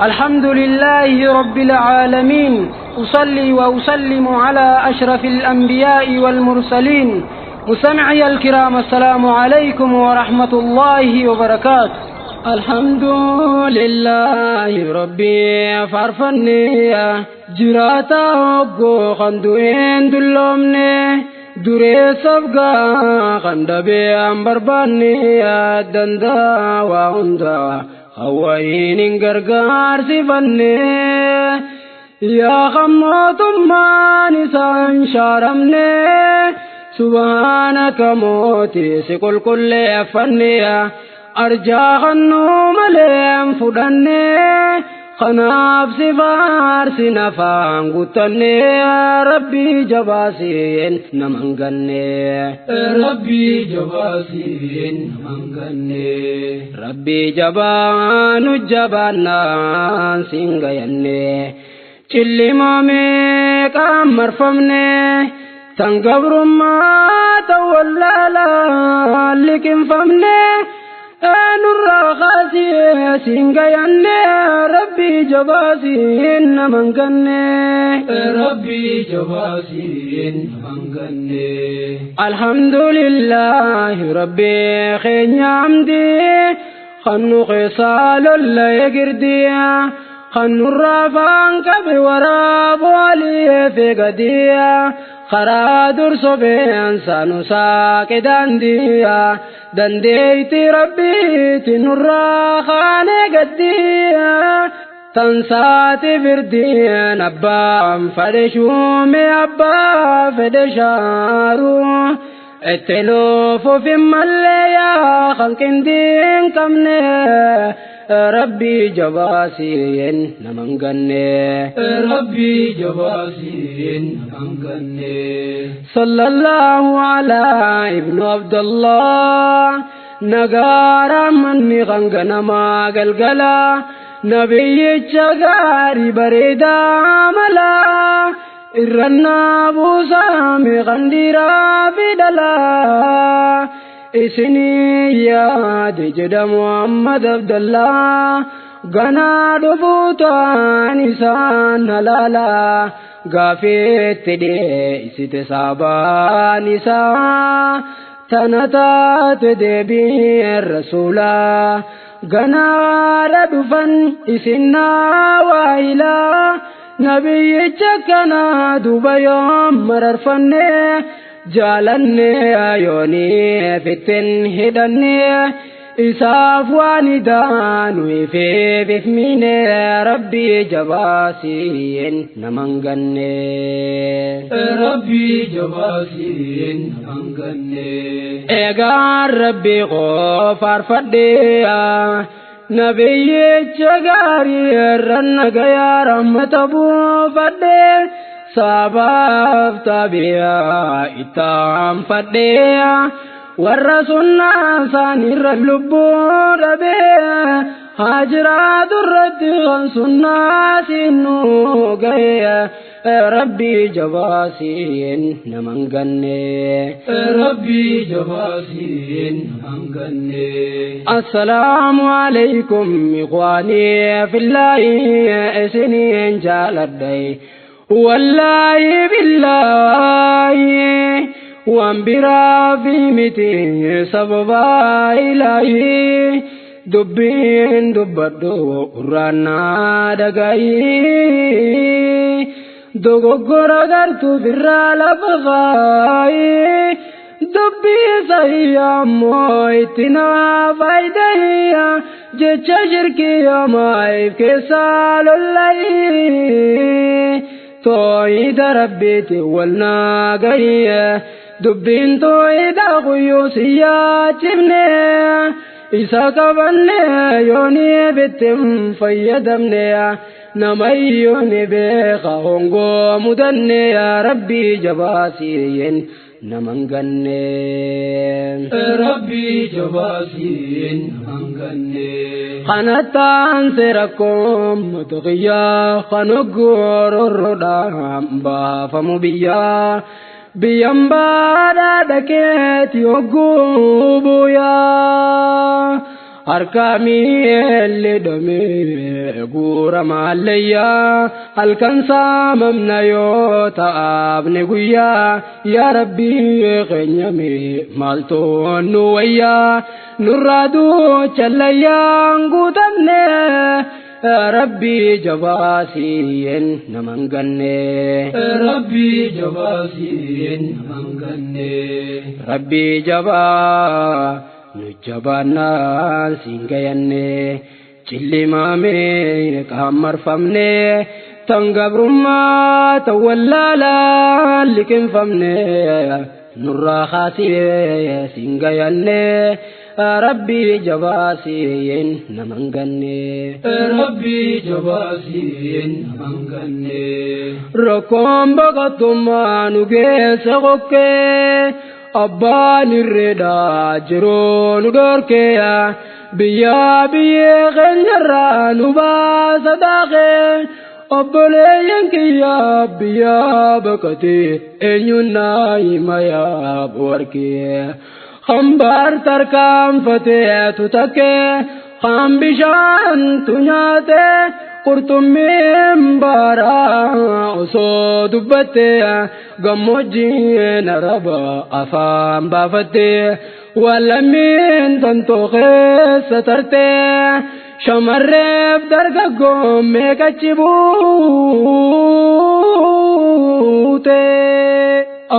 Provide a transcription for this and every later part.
الحمد لله رب العالمين، أصلي وأسلم على أشرف الأنبياء والمرسلين. مستمعي الكرام، السلام عليكم ورحمة الله وبركاته. الحمد لله ربي فارفني جراتا وقو خندوين دلومني dureessaaf gaa kan dhabee an barbaanne danda'a waa hundaa hawaayiin hin gargaarsifanne yaa kan mootummaan isaan shaaramne subhaanaka mootii si qulqulleeffanne arjaa kannuu malee hin fudhanne kanaaf si faarsin afaan guutanne rabbii jabaasiin nama hin ganne. Rabbii jabaasiin nama hin ganne. Rabbii jabaa nu jabaannaan siin gayanne cillimaa meeqaan marfamne tan gabrummaa tan wallaalaa liqinfamne. Nurraa kaasee siin gayanne rabbii jabaasiin nama hin ganne. Rabbii jabaasiin nama hin ganne. Alhamdulillahi rabbii keenya hamdii kan nu keessaa lola'e girdii kan nurraa afaan qabe waraaboo alii fi gadii karaa dursobeen saanu saaqe daandii dandeeyti rabbiiti nurraa kaane gaddii tansaati firdiin abbaan fedhe shuume abbaa fedhe shaaru itti lufuuf hin mallee yaa hanqindiin qabne rabbii jabaasiin nama hin ganne. Rabbii jabaasiin nama hin ganne. Sallallahu alaa ibnu Abdallah nagaara manni hanga namaa galgala nabiyyicha gaarii bareedaa malaa irrannaa buusaame kan dhiiraa fi dhalaa. Isinii yaade jedha Muhammad Abdallah ganaa dhufuutaan isaan halaala gaafeetti dhiyeessite saabaan isaa tana taate deebiin rasuulaa ganaadha dhufan isinnaa waayilaa nabiyyicha kana duuba yoom mararfanne jaalanne yoonii fittin hidhanne isaaf waan idaanu ifeef ifmine rabbii jabaasiin nama hin ganne. Rabbii jabaasiin nama hin ganne. Eegaan rabbii koo faarfadhee nabiyyicha gaarii irra nagayaa rahmata buufadhee. Sabaaf tabi'a ittaan fadhee warra sunnaa isaaniirra lubbuu dhabee haa jiraatu irratti kan sunnaa siinuu gahee rabbii jabaasiin nama hin ganne. Rabbii jabaasiin nama hin ganne. Assalaamu alaykum ikhwaanii fillaahi isiniin jaaladhay. Wallaahi billaahi waan biraa fi miti sababa ilaahi dubbiin dubbadhu qurraannaa dhagahi dogoggora gartuu birraa lafa kaayi dubbii sayyaa ammoo itti naa faayidayya jecha shirkii maayif keessaa lollayi. Tooyida rabbiiti wal naagayye dubbiin tooyida guyyuu siyyaachifne isa qabanne yoonii bittin fayyadamne namayyuu ni beeka hongoo mudanne yaa rabbii jabaasiin nama hin ganne. Rabbii jabaasiin nama hin ganne. Kanattaan seera rakkoon xiyyaa kan gororroodhaan baafamu biyyaa biyyan baadhaa dhaqeeti hogguu buuyaa. Harka miilli dhamee guurama allayyaa halkan saamamna yoo ta'aafne guyyaa yaa Rabbii keenyame maaltu nu wayyaa nurraa duuchallayyaan guutamne Rabbii jabaasiin naman ganne. Rabbii jabaasiin naman ganne. Rabbii jabaa. Nu jabaannaan siin gayanne cillimaamee qaam marfamne tan gabrummaa tan wallaalaan liqinfamne nurraa kaasee siin gayanne Rabbii jabaasiin naman ganne. Rabbii jabaasiin naman ganne. Rakkoon baqattummaa nu geesse qokkee. Abbaan irreedhaa jiruu nu dhorkee biyyaa biyyee keenyarraa nu baasa daakee obboleeyyan kiyyaa biyyaa baqatee eenyuun naa hima yaa warqee hambaar tarkaanfatee tutakkee kan bishaantu nyaatee qurxummiin baaraa osoo dubbattee gammoojjiin araba afaan baafattee wallammiin tantoo keessa tartee shamarreef dargaggoon meeqachi buute.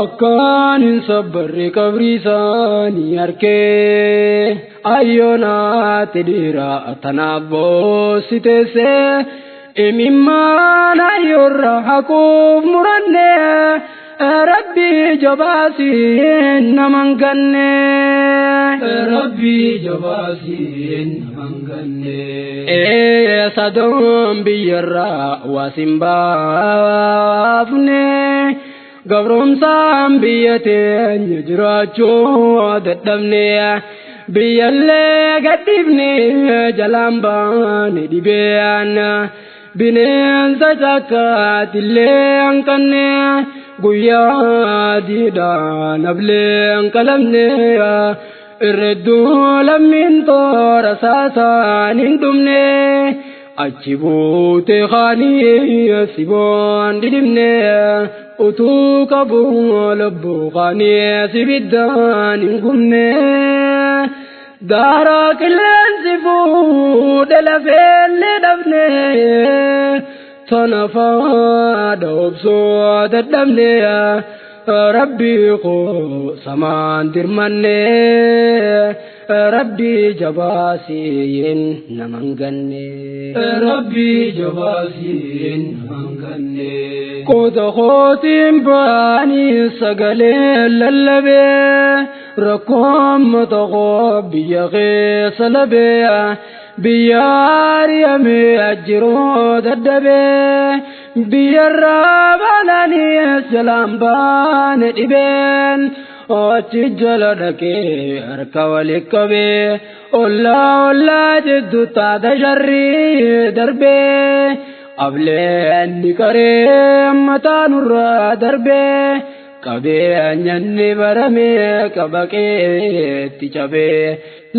Akkaan hin sabbarre qabrii isaanii harkee ayyoonaatti dhiira tanaaf boossi teessee imimmaan ayyoorra haquuf muranne Rabbii jabaasiin naman ganne. Rabbii jabaasiin naman ganne. Sadoon biyyarraa waasin baafne. Gabromsaan biyya teenya jiraachuu dadhabne biyyallee gadhiifne jalaan baane dhibeen bineensa cakkaatillee hanqanne guyyaa diidhaan ablee hanqalamne irredduu lammiin toora saasaan hin dhumne achi buute kaanii siboon dhidhimne. Utuu qabu lubbuu kaanii sibiddaan hin gubne daaraa qilleensi fuudhe lafeellee dhabne tana faadha obsoo dadhabne Rabbii koo samaan dirmanne Rabbii jabaasiin naman ganne. Rabbii jabaasiin naman ganne. Qooda kootiin baanii sagalee lallabee rakkoon mata koo biyya keessa labee biyya ari'amee jiruu dadhabee biyyarraa baananii jalaan baane dhibeen achi jala dhaqee harka wali qabee ollaa ollaa jiddu taata sharrii darbee. Ableen ni qaree mataa nurraa darbee qabeenyanni baramee qabaqeetti cabee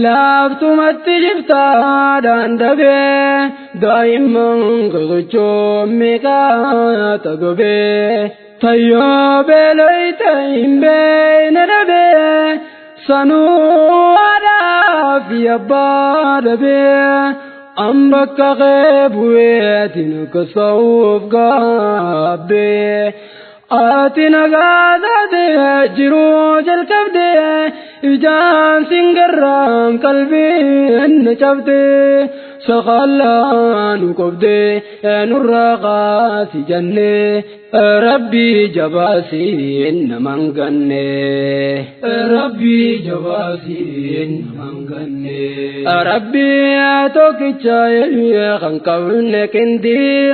laaftumatti jiftaadhaan dabee daa'imman gogochoo meeqaa tagobee tayyoo beeloyte hin beekne dhabee sanuu aadaa fi abbaa dhabee. An bakka qeebu'eetiin kasa'uuf gaabbee ati nagaa taatee jiruu jalqabdee ijaan singarraan qalbiin na cabdee saqalaa nu qobdee nurraa qaasi jennee Rabbii jabaasiin naman ganne. Rabbii jabaasiin naman ganne. Rabbii tokkicha kan qabne qindii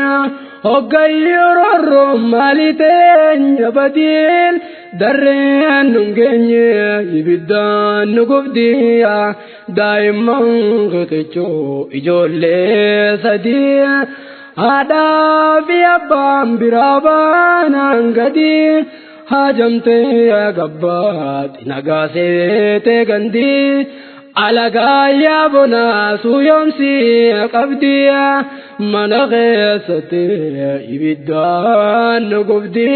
hoggayyoo roorroo maali teenya badiin darreen nun geenye ibiddaan nu gubdii daa'imman xixiqqoo ijoollee sadii haadhaa fi abbaan biraa baanaan gadi haajamtee gabbaati nagaa seetee gandii. Alagaa yaabonaa suuyoomsi qabdi mana keessatti ibiddaan nu gubdi.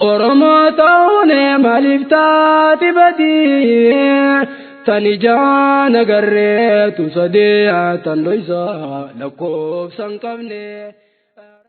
Oromoo ta'uun maaliif taati badii? Tan ijaan agarreetu sadee tan dhoysaa lakkoofsa hin qabne.